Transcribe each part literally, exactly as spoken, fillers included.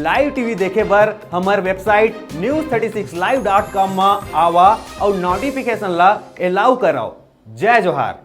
Live T V देखे बर हमर website news thirty six live dot com म आवा अउ notification ला allow करव। जय जोहार।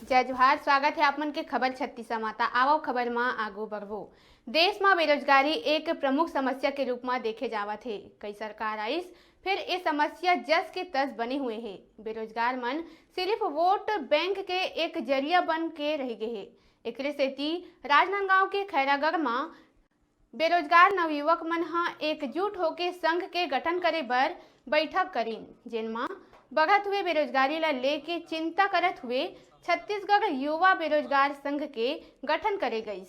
जय जोहार, स्वागत हे आप मन के खबर छत्तीसा म। त आवव खबर म आगू बढ़बो। देश म बेरोजगारी एक प्रमुख समस्या के रूप म देखे जावत हे। कई सरकार आइस, फेर ए समस्या जस के तस बने हुए हे। बेरोजगार मन सिर्फ वोट बैंक के एक जरिया बन के रह गे हे। एकरे सेती राजनांदगांव के खैरागढ़ म बेरोजगार नवयुवक मन ह एकजुट होके संघ के गठन करे बर बैठक करिन, जेन म बढ़त हुए बेरोजगारी ल लेके चिंता करत हुए छत्तीसगढ़ युवा बेरोजगार संघ के गठन करे गइस।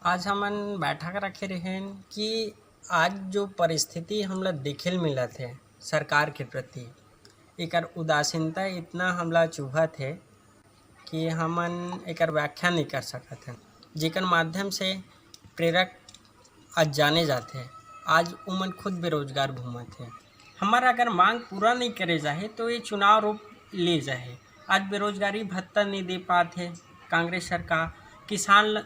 आज हमन बैठक रखे रहेन कि आज जो परिस्थिति हमला देखे ल मिलत हे सरकार के प्रति, एकर उदासीनता इतना हमला चुभत हे कि हमन एकर व्याख्या नहीं कर सकत हन, जेकर माध्यम से प्रेरक आज जाने जाथे। आज उमन खुद बेरोजगार घूमत हे। हमर अगर मांग पूरा नहीं करे जाही तो ये चुनाव रूप ले जाही। आज बेरोजगारी भत्ता नहीं दे पात हे कांग्रेस सरकार। किसान ल-,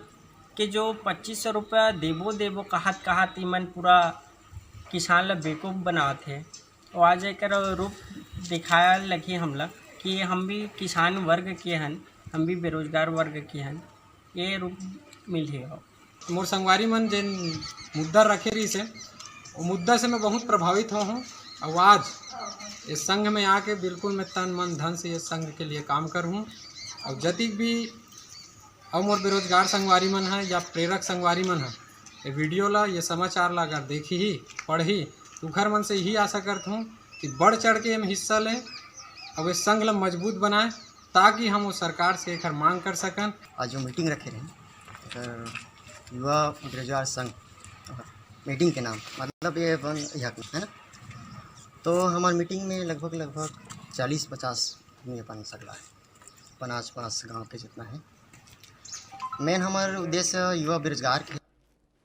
के जो पच्चीस सौ रुपया देबो देबो कहत कहत इमन पूरा किसान ल बेवकूफ बनावत हे। और आज एकर रूप दिखाया लगी हमला कि हम भी किसान वर्ग के हन, हम भी बेरोजगार वर्ग के हन, ये रूप मिलही। मोर संगवारी मन जेन मुद्दा रखे रहिस हे, वो मुद्दा से मैं बहुत प्रभावित हो हूँ। और आज इस संघ में आके बिल्कुल मैं तन मन धन से ये संघ के लिए काम करूँ। और जतिक भी और मोर बेरोजगार संगवारी मन है या प्रेरक संगवारी मन है, ये वीडियो ला, ये समाचार ला अगर देखही, पढ़ही, तो घर मन से यही आशा करत हूँ कि बढ़ चढ़ के एम हिस्सा लें और ये संघ ला मजबूत बनाए, ताकि हम वो सरकार से एकर मांग कर सकन। आज जो मीटिंग रखे रहे एकर युवा बेरोजगार संघ मीटिंग के नाम, मतलब ये अपन यहाँ के, है ना? तो हमार मीटिंग में लगभग, लगभग चालीस पचास आदमी अपन सकला है, पचास, पचास गांव के जितना है। मेन हमार उद्देश्य युवा बेरोजगार के